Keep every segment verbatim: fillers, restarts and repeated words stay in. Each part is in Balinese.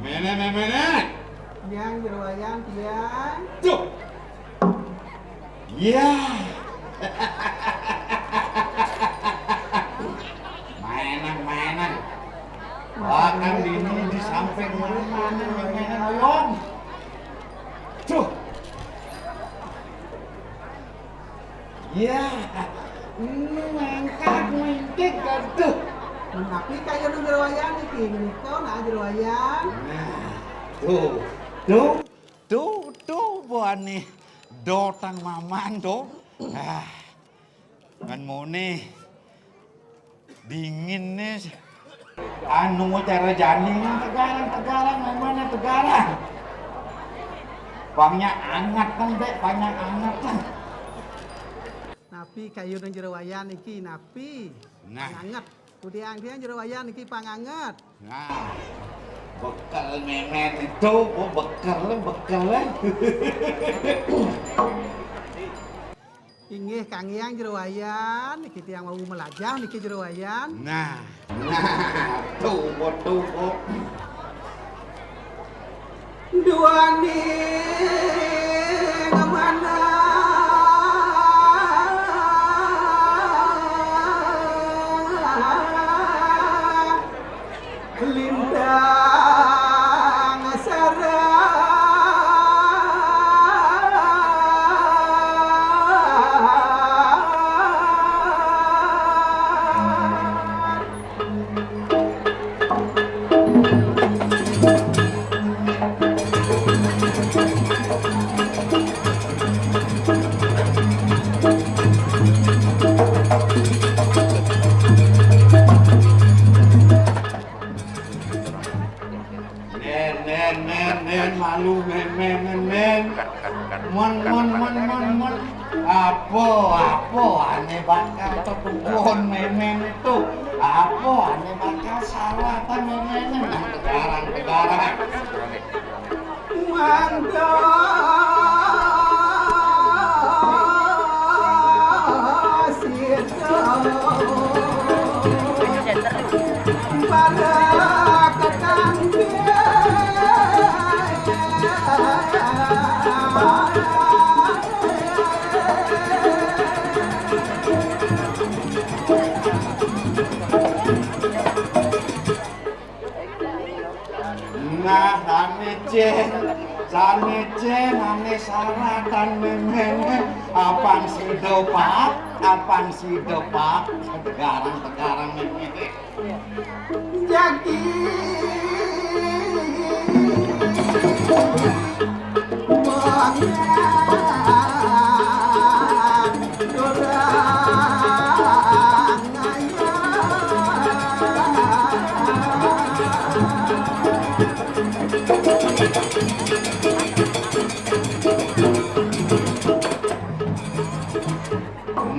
Menek, menek, menek. Tiang, jero wayan, tiang. Duh. Iya. Mainan, mainan. Bahkan dini di samping mana mainan oyong. Duh. Iya. Ini mangkat, mengkik, aduh. Tapi kayun jero wayan iki, menika nak jero wayan. Nah, tuh, tuh. Tuh, tuh, buane dotang maman, tuh. Ah, ngan mone dingin nih. Anu cara jani, tegarang, tegarang, mana tegarang? Pangnya anget kan, Dek, pangnya anget kan. Napi kayun jero wayan iki, napi? Nah. Anget. Kudiang-diang jero wayan niki panganget. Nah, bekel mémén itu, oh, bekel, bekel. Inggih, kangiang jero wayan, niki tiang wau melajah niki jero wayan. Nah, nah, tuh, tuh, tuh. Duaning manah lintang sarat. Nén, nén, nén, nén, malu, nén, nén, nén, nén. Mon, mon, mon, mon, mon. Apa, apa ané bakal tetujon mémén itu? Apa ané bakal salah ta mémén? Nah, tegarang, tegarang. Mangda sida para ketangkil. Nah, sané cén, sané cén, ané saratan mémén. Apang sida, Pak? Apang sida, Pak? Tegarang-tegarang mémén. Jagi.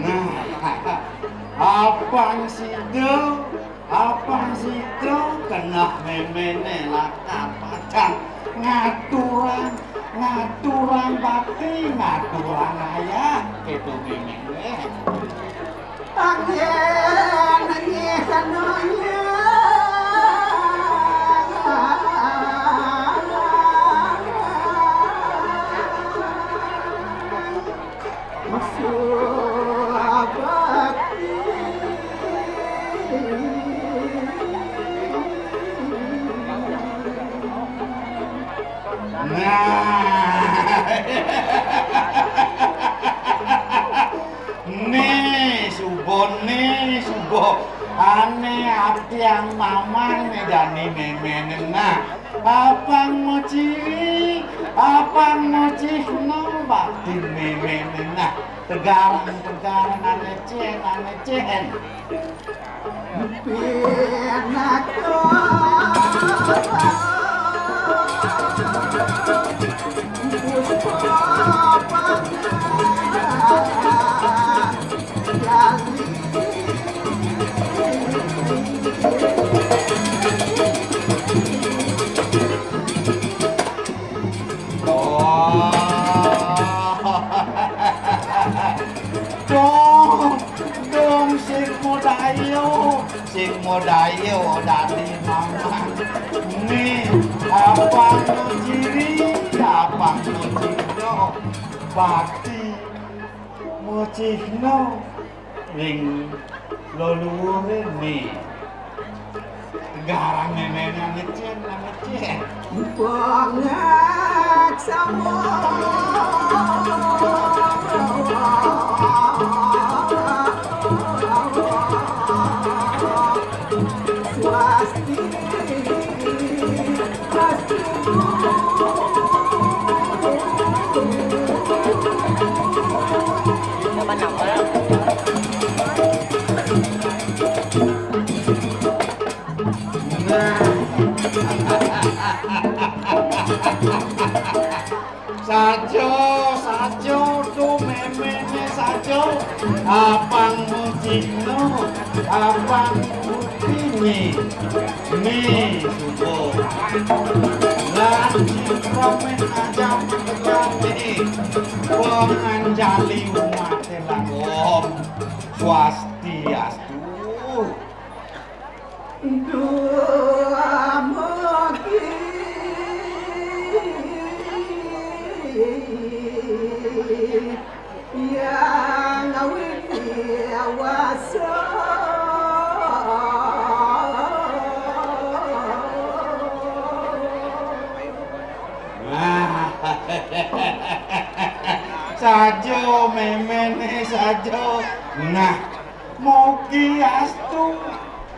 Nah, apang sida, apang sida keneh méméné lakar pacang ngaturang, ngaturang bakti, ngaturang ayah, kéto méméné. Anggén nggih kanoya. Maksud bakti. Nah. Né suba, né suba. Ané atiang mamang né jani méméné. Nah, apang maciri, apang macihna bakti méméné. Nah, tegarang-tegarang ané cén, ané cén. Pinaka. Oh. Dong, dong, sing modaya, sing modaya dadi mamang. Né, apang ciri, apang ciri, bakti. Mucihna ring leluhuré né. Garang méméné ngecén, ngecén. Pangaksama. Swasti. Saja, saja, tu méméné saja. Apang mucihna, apang Ini, ini subuh. Lah, si Romen aja pegang ini. Penganjali umat telah om. Swastiastu. Duh, amogi. Yang awiti awasa. Saja memene saja. Nah, mogi astu,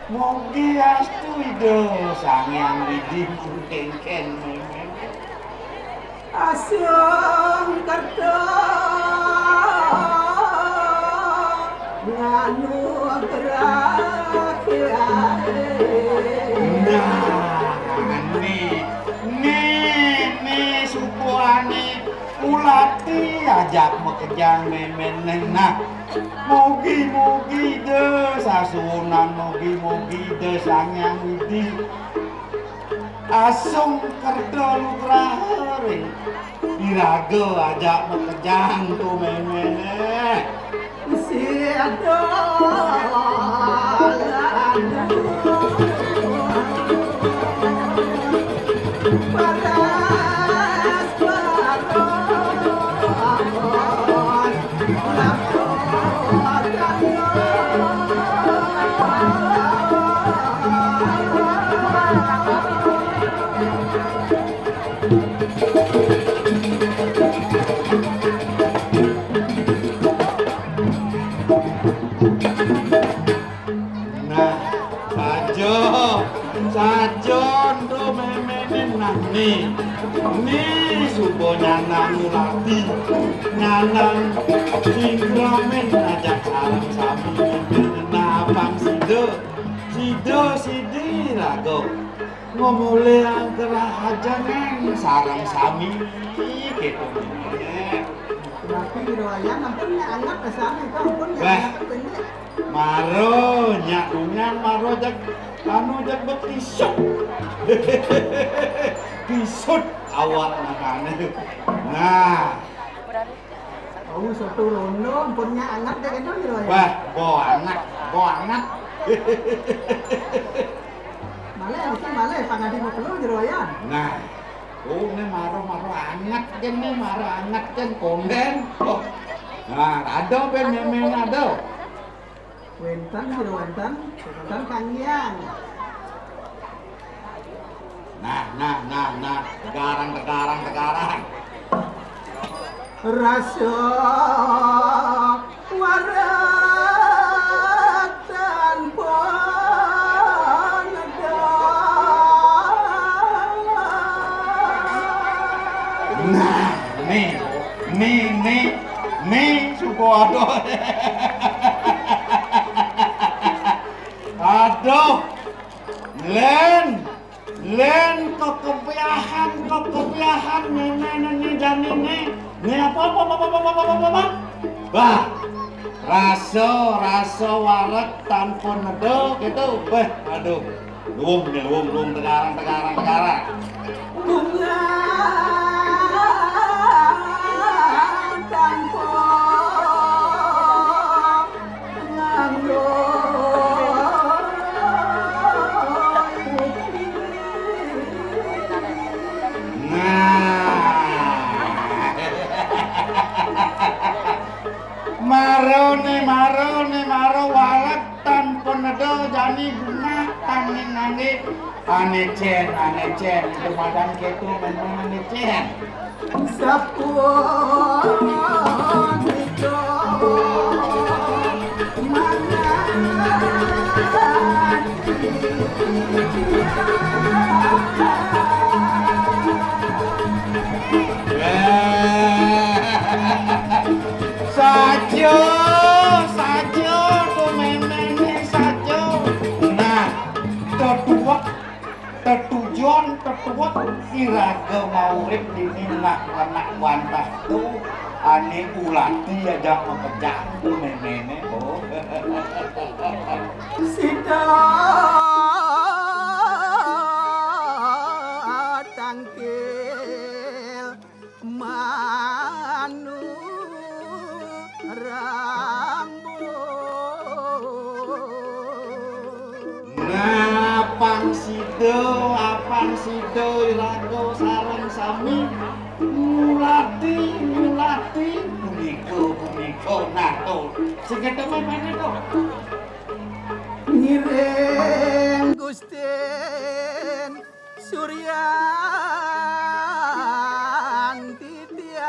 mogi astu Ida Sang Hyang Widhi mangkengken memene. Asung kerta nganugrahi. Nah, ini, ini, ini subuhane ulati ajak makejang memene. Nah, mogi-mogi Ida sasuhunan, mogi-mogi Ida Sang Hyang Widhi asung kerta nugraha ring iraga ajak makejang to memene. Sida Nah, saja, saja ento memene nah ni. Ni suba nyanang ulati, nyanang singkramen ajak sareng sami. Nah, pang sida, sida sidi raga. Ngomolihang kerahajengan sareng sami, kéto. Tapi Ira Wayan ampun nyak anget rasane, to ampun nyak Wah. Anget pendek. Mara nyak dungan, mara jeg, anu jeg betisut. Tisut awak makane. Nah. Oh, soto rondo, ampun nyak anget dek kena Ira Wayan. Wah, bo anget, bo anget. Malih, iki malih, pangadi mau telu Ira Wayan. Nah, oh, ini mara-mara anget kan, ini mara anget kan, konden. Oh. Nah, ada ben memeng ada. Wénten, Ira wénten, wénten Kang Hyang. Nah, nah, nah, nah, tegarang, tegarang, tegarang. Rasa wareg tanpa neda. Nah, nih, nih, nih, nih, suko aduh. Aduh, Len. Len kekepiahan, kekepiahan, nene, nene, janine. Ne apa, apa, apa, apa, apa, apa, apa? Bah, rasa, rasa wareg tanpa neda gitu. Beh, aduh. Luwung, ne, luwung, luwung, tegarang, tegarang, tegarang. Bunga tanpa Nah. Marone, marone, maro wareg tan peneda jani guna tan ning ngangge. Ane cen, ane cen, itu madan ketu memang ane cen. Sapunika mangan. Saja, saja, tumemen saja. Nah, tetuwek Tetujon, tetuwek iraga maurip dini nak anak wantah tu. Ané Ulati ajak makejang tuh méméné, oh. Sida tangkil manu rambu. Nah, pang sida, apang sida iraga sareng sami ngulati, ngulati punika, punika. Nah, to, sing ketok méméné to. Ngiring Gustin Suryan titiang.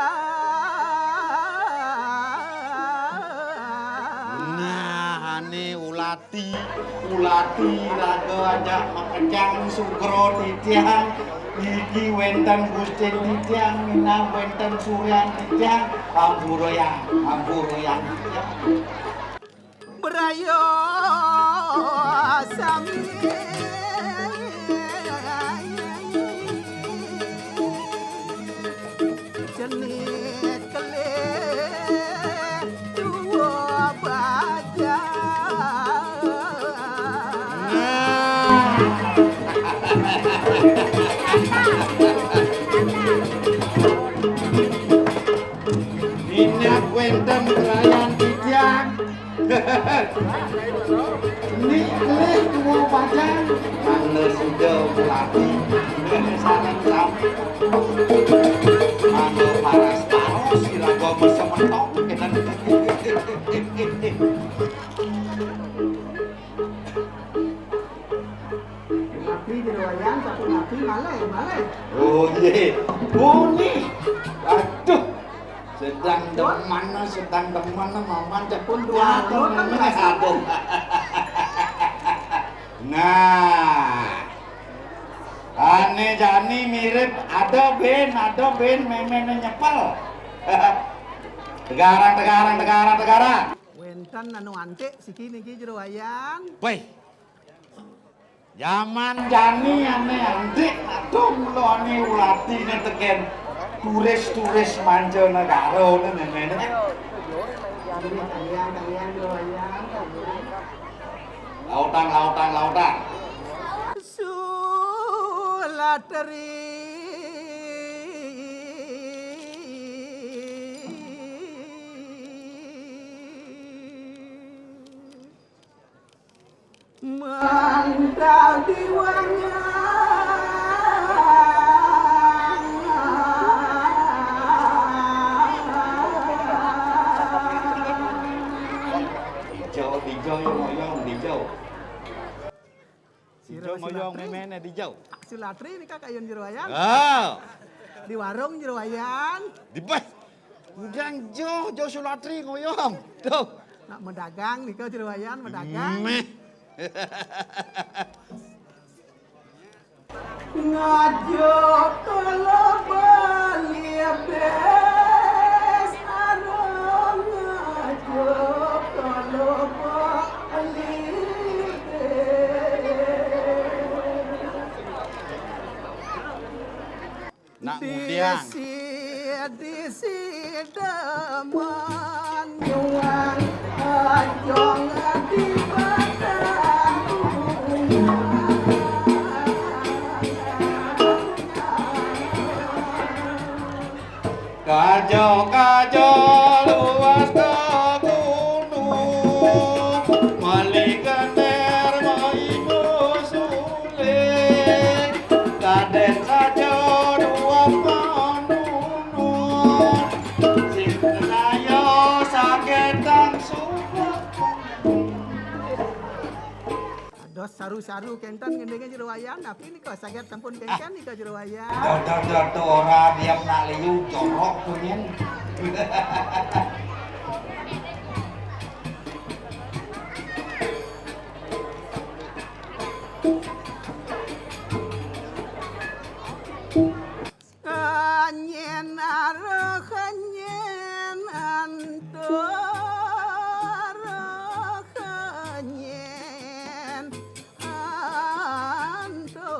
Nah, ané Ulati, Ulati iraga ajak makejang sugra titiang. Iki wénten Gustin titiang, minab wénten Suryan titiang, ampurayang, ampurayang titiang. Braya sami cenit kelih dua bajang. Minab wénten pelayan titiang. Nik lih dua bajang. Mangda sida Ulati. Sareng sami. Mangda paras-paros iraga bisa mentok. Napi Jero Wayan, sapunapi malih, malih. Oh, nggih. Puni. Aduh. Sedang demen, sedang demen, maman cepun dua. Aduh. Nah. Ané jani mirip ada bén, ada bén méméné nyepel. Tegarang, tegarang, tegarang, tegarang. Wénten anu antik siki niki Jero Wayan. Wéh. Jaman jani ané antik, aduh, mula ané Ulati tekén turis-turis mancanegara né, né, né. Lautang, lautang, lautang. Sulatri. Mantal diwanyang. Dijo, dijo, yo, ngoyong, dijo. Sira Dijo, ngoyong, Sulatri. Méméné, dijo. Sulatri nika kayun Jero Wayan. Ah. Di warung Jero Wayan. Di beh. Udang jo, jo Sulatri ngoyong. Tuh. Nak medagang nika Jero Wayan, medagang. Meh. Ngajo kala bali bes, arung ngajo kala bali bes. Nak ngudiang. Disi, disi demen nyuang ajong di batang. Kajo, kajo luas ka gunung, mali gender maimu suling, kadén saja dua panunun, sing kaya sagetan sudah. Dados saru-saru kénten ngendhengé Jero Wayan, napi nika saget sampun kéngkén nika Jero Wayan? Dor, dor, dor, dor, ora diam nak liu, jorok punyen. Nyén arah nyén anto, arah nyén anto.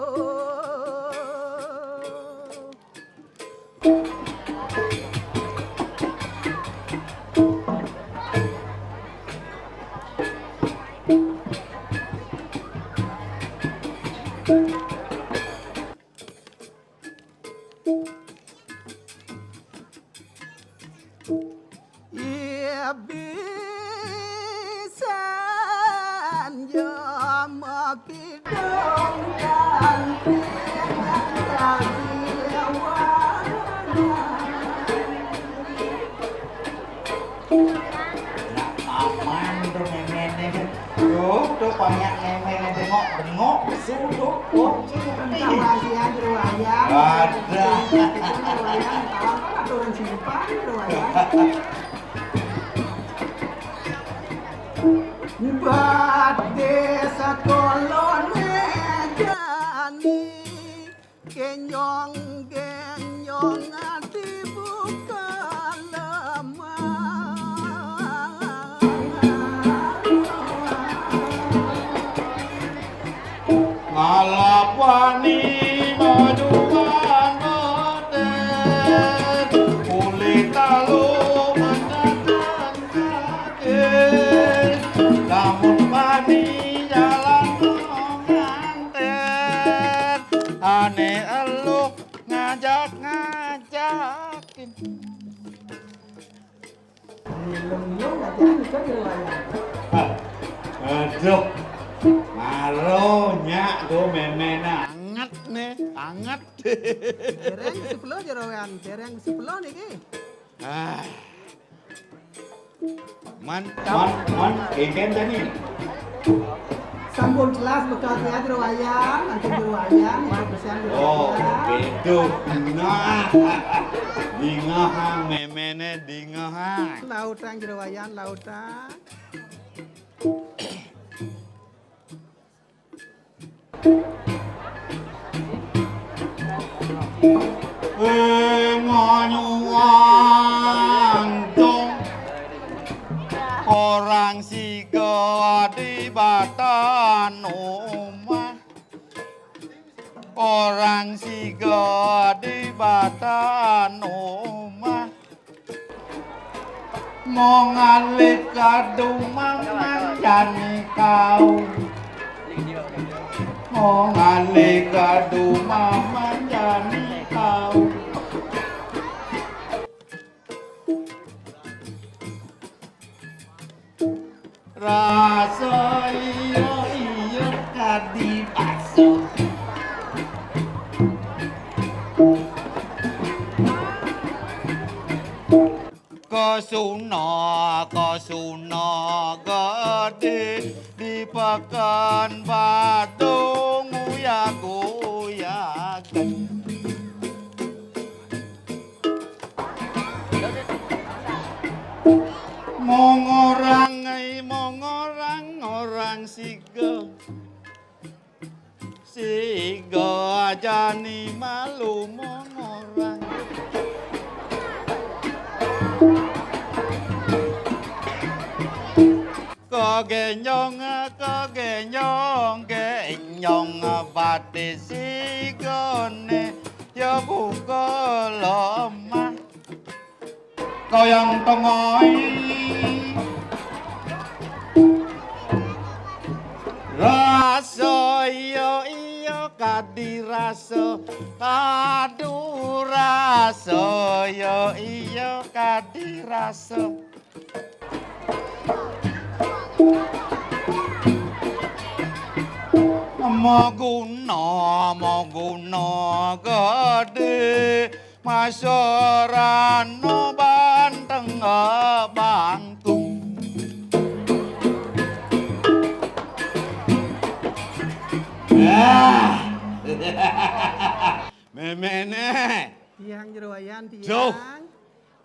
Itu lumayan, tahu kan aturan simpang, lumayan. Badhe sakolone jani, genyong-genyong dibuka lemah. Ngalapani majuan boten, kulit talu mendatang kaget. Lamun pani jalan nganten, ane elu ngajak-ngajakin. Ilung-ilung latihan bisa dilayani. Aduh, maro nyak do memena. Anget nih, anget. Dereng sepuluh jeroan, dereng sepuluh niki. Ah. Man, man, man, enten tadi. Sampun jelas bekal dia jero wayang, nanti jero wayang, itu kesian jero wayang. Oh, bedo. Nah, dingehang memene, dingehang. Lautang jero wayang, lautang. Nganyuang dong. Orang siga di batan omah. Orang siga di batan omah. Mong alih kadumah manjani kau. Mong alih kadumah manjani kau. Rasa iya, iya kadi baso. Kesuna, kesuna gede di Pekan Badung uyag-uyagan. Mongorang, ai, mongorang, orang siga. Siga jani malu mongorang. Kegenyong, kegenyong, genyong batis sigane ya buka lemah. Kayang tengoi. Rasa iya, iya kadi rasa. Aduh, rasa iya, iya kadi rasa. Maguna, maguna gede, masarana banteng bangkung. Ah. Memene. Tiang jero wayan, tiang. Duh.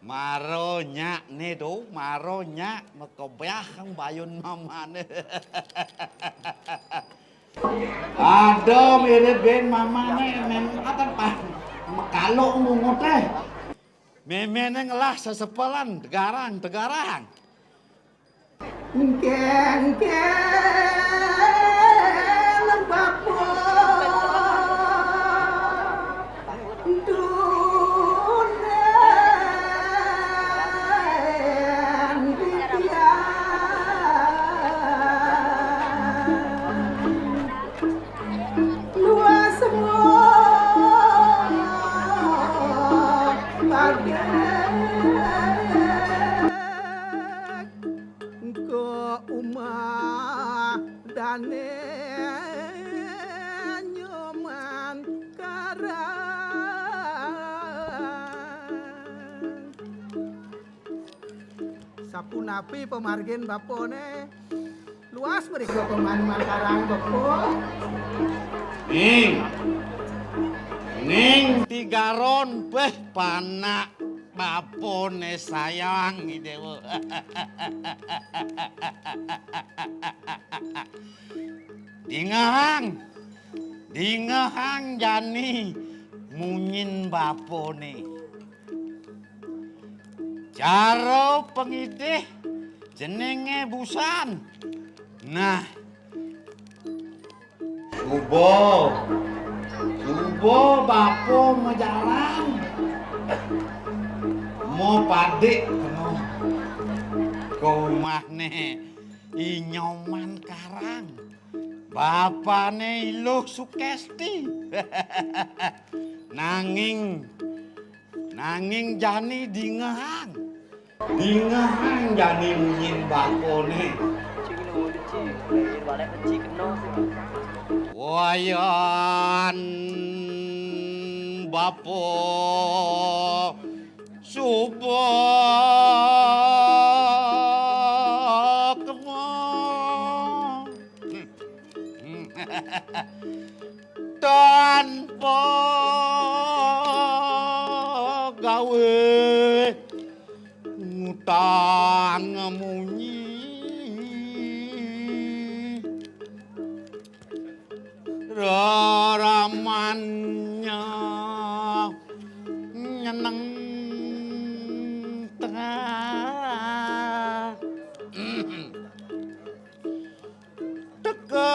Maro nyak ne do, maro nyak, makebeh bayun mamane. Aduh, mirip ben mamane, men, apa, pah, mekalo mungut teh. Memene ngelah sesepelan, tegarang, tegarang. Engke, engke, lembabo, duren titiang. Luas semua badan. Engko umah dane nyoman karang. Sapunapi pamargin bapane? Luas mriko pamargin karang, Bapak. Ning. Ning Tigaron, béh, panak bapané sayang, I Déwa. Dingehang, dingehang jani munyin bapané. Cara pangidih ceningé busan. Nah, suba, suba bapa majalan, mapadik kena ka umahné I Nyoman Karang, bapané I Luh Sukesti. Nanging, nanging jani dingehang. Dingehang jani munyin bapané. Wayan bapa suba kema. Tanpa gawé ngutang munyi, raramannya nyeneng tengah. Teka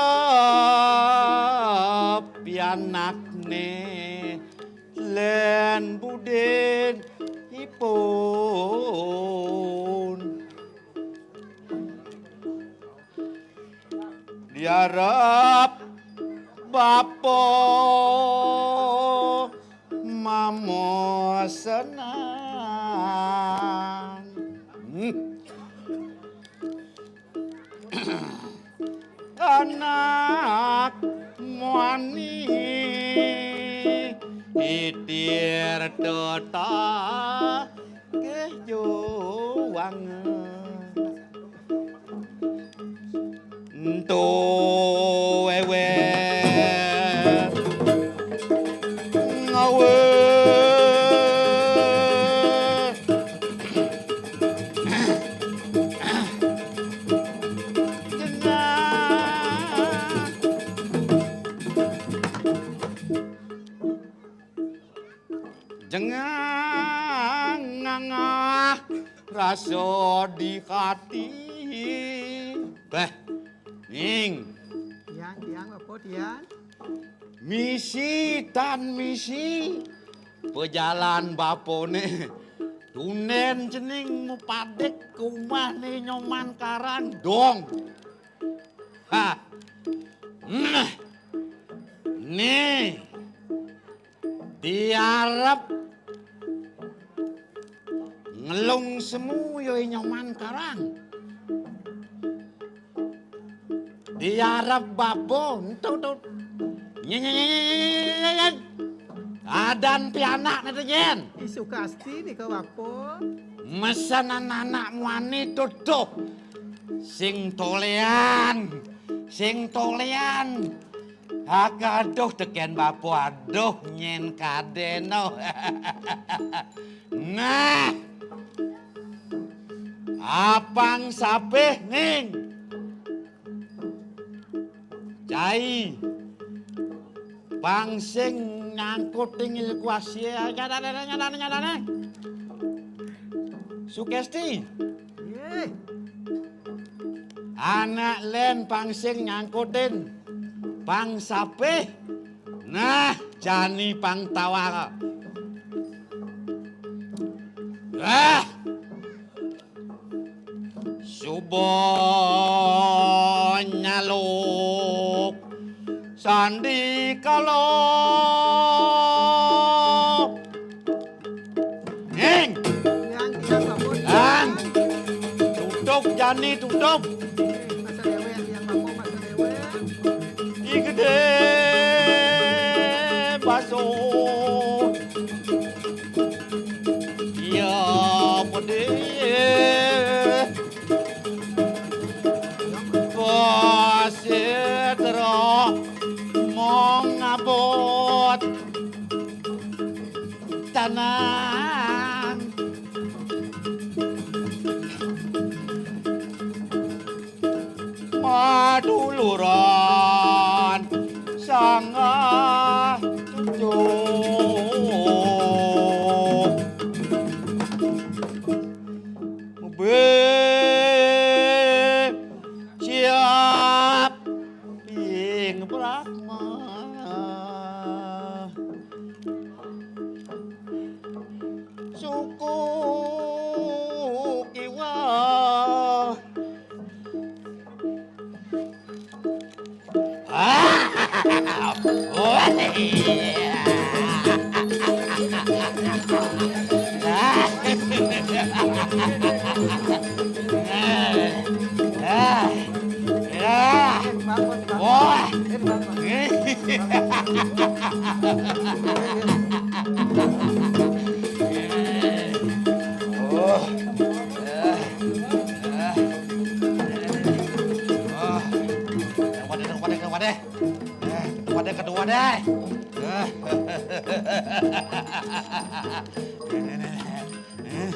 pianakné lén budin ipun. Diarep bapa mamosenan. Hmm. Anak muani itir tetagih juang. Ento wéwéh ngawé. Jengang ngangah rasa di hati. Béh, Ning. Tiang, tiang, apa tiang? Misi tan misi. Pejalan bapané. Tundén cening mapadik ka umahné Nyoman Karang dong. Ha. Nah. Né. Diarep ngelung semu ya I Nyoman Karang. Diarep bapa, ento, ento. Nyen, nyen, nyen, nyen, nyen, nyen. Adan pianakné to, Jén. I Sukasti nika bapa. Mesenan anak muani tutuh. Sing toléan, sing toléan. Aka aduh tekén bapa, aduh nyén kadén, oh. Nah. Apang sapih, Ning? Cai. Pang sing nyangkutin ilku asie, nyadane, nyadane, nyadane. Sukesti. Nggih. Anak lén pang sing nyangkutin, pang sapih. Nah, jani pang tawara. Wah. Suba nyaluk sandikala. Ning. Tiang, tiang, bapa, tiang. Ang. Tutup jani, tutup. Nggih, masa déwék, tiang bapa, masa déwék. I gedé baso. Iya, pedih. Pasitra mong abot. Nang maduluran sanggah tujuh. Mubin siap ing Brahma. Suku kiwa. Wah. Oh. Eh. Eh. Oh. Yang pada, yang pada, yang pada. Eh, yang pada kedua deh. Eh. Ini, ini, ini.